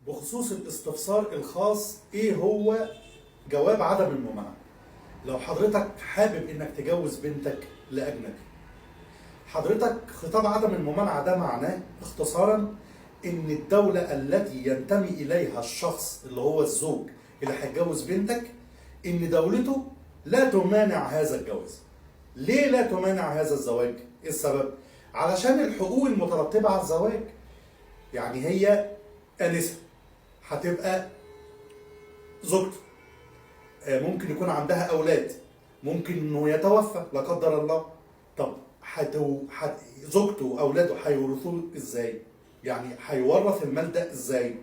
بخصوص الاستفسار الخاص، ايه هو جواب عدم الممانعة؟ لو حضرتك حابب انك تجوز بنتك لاجنبي، حضرتك خطاب عدم الممانعة ده معناه اختصارا ان الدولة التي ينتمي اليها الشخص اللي هو الزوج اللي هيتجوز بنتك، ان دولته لا تمانع هذا الجواز. ليه لا تمانع هذا الزواج؟ ايه السبب؟ علشان الحقوق المترتبة على الزواج. يعني هي آنسة هتبقى زوجته، ممكن يكون عندها أولاد، ممكن إنه يتوفى لا قدر الله. طب زوجته وأولاده هيورثوه إزاي؟ يعني هيورث المال ده إزاي؟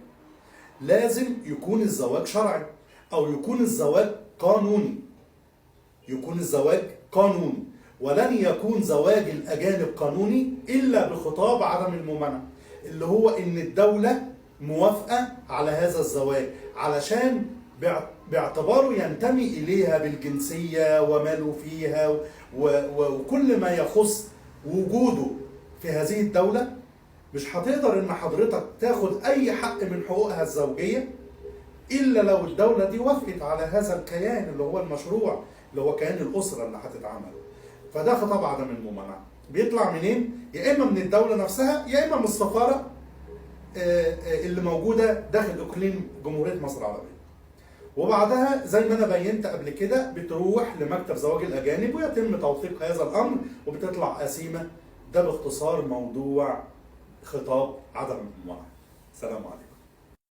لازم يكون الزواج شرعي أو يكون الزواج قانوني. يكون الزواج قانوني، ولن يكون زواج الأجانب قانوني إلا بخطاب عدم الممانعة، اللي هو إن الدولة موافقة على هذا الزواج علشان باعتباره ينتمي إليها بالجنسية وماله فيها وكل ما يخص وجوده في هذه الدولة. مش هتقدر إن حضرتك تاخد أي حق من حقوقها الزوجية إلا لو الدولة دي وافقت على هذا الكيان اللي هو المشروع، اللي هو كيان الأسرة اللي هتتعمل. فده خطاب عدم الممانعة بيطلع منين؟ يا إما من الدولة نفسها، يا إما من السفارة اللي موجودة داخل إقليم جمهورية مصر العربية. وبعدها زي ما أنا بينت قبل كده بتروح لمكتب زواج الأجانب ويتم توثيق هذا الأمر وبتطلع قسيمة. ده باختصار موضوع خطاب عدم الممانعة. سلام عليكم.